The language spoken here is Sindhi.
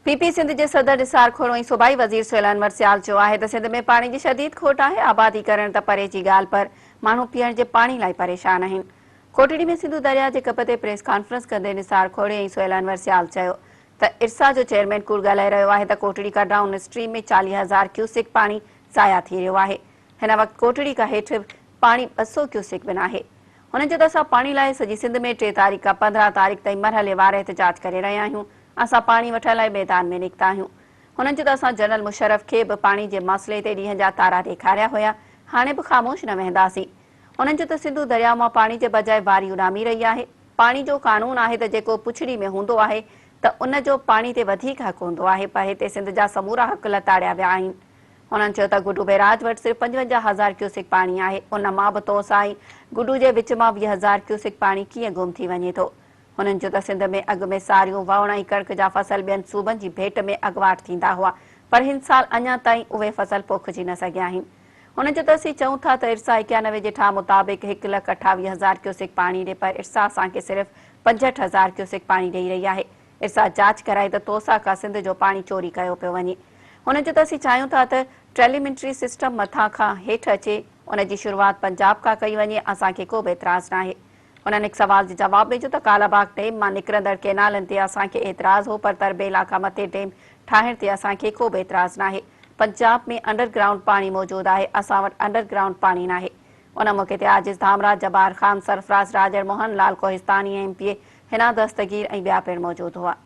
پي پي سنڌ جي صدر نثار کهڙو ۽ صوبائي وزير سهيل انور سيال چيو آهي ته سنڌ ۾ پاڻي جي شديد کوٽ آهي، آبادي ڪرڻ ته پري جي ڳالهه پر ماڻهو پيئڻ جي پاڻي لاء پريشان آهن. ڪوٽڙي ۾ سنڌو درياء جي ڪپ تي پريس ڪانفرنس ڪندي نثار کهڙي ۽ سهيل انور سيال چيو ته ارسا جو چيئرمين ڪوڙ ڳالهائي رهيو آهي ته ڪوٽڙي کان ڊائون اسٽريم ۾ 40 هزار ڪيوسڪ پاڻي ضايع ٿي رهيو آهي، هن وقت ڪوٽڙي کان هيٺ پاڻي 200 ڪيوسڪ به ناهي. هنن چيو ته اسان پاڻي لاء سڄي سنڌ ۾ 3 تاريخ کان 15 تاريخ تائين مرحليوار احتجاج ڪري رهيا آهيون، اسان پاڻي وٺڻ لاء ميدان ۾ نڪتا آهيون. هنن چيو ته اسان جنرل مشرف کي به پاڻي جي مسئلي تي ڏينهن جا تارا ڏيکاريا هيا، هاڻي به خاموش نه ويهنداسين. هنن چيو ته سنڌو درياء مان پاڻي جي بجاء واري اڏامي رهي آهي، پاڻي جو قانون آهي ته جيڪو پڇڙي ۾ هوندو آهي ته ان جو پاڻي تي وڌيڪ حق هوندو آهي پر هتي سنڌ جا سمورا حق لتاڙيا ويا آهن. هنن چيو ته گڊو بئراج وٽ صرف 55 هزار ڪيوسڪ پاڻي آهي، ان مان به تونسا ۽ گڊو جي وچ مان 20 هزار ڪيوسڪ پاڻي ڪيئن گم ٿي وڃي ٿو. هنن چيو ته سنڌ ۾ اڳ ۾ ساريون، ووڻ ۽ ڪڻڪ جا فصل ٻين صوبن جي ڀيٽ ۾ اڳواٽ ٿيندا هئا پر هن سال اڃا تائين اهي فصل پوکجي نه سگهيا آهن. هنن چيو ته اسين چئون ٿا ته ارسا 91 جي ٺاهه مطابق هڪ لک 28 هزار ڪيوسڪ پاڻي ڏي پر ارسا اسان کي صرف 65 هزار ڪيوسڪ پاڻي ڏئي رهي آهي. ارسا جاچ ڪرائي ته توسا کان سنڌ جو پاڻي چوري ڪيو پيو وڃي. هن چيو ته اسين چاهيون ٿا ته ٽريليمنٽري سسٽم مٿان کان هيٺ اچي، ان جي شروعات پنجاب کان ڪئي وڃي، اسان کي ڪو به اعتراض ناهي. هنن هڪ سوال جي جواب ۾ چيو ته ڪالاباغ ڊيم مان نڪرندڙ ڪينالن تي اسان کي اعتراض هو پر تربيلا کان مٿي ڊيم ٺاهڻ تي اسان کي ڪو به اعتراض ناهي، پنجاب ۾ انڊر گرائونڊ پاڻي موجود آهي، اسان وٽ انڊر گرائونڊ پاڻي ناهي. ان موقعي تي عاجز ڌامراهه، جبار خان، سرفراز راڄڙ، موهن لال ڪوهستاني، ايم پي اي حنا دستگير ۽ ٻيا پڻ موجود هئا.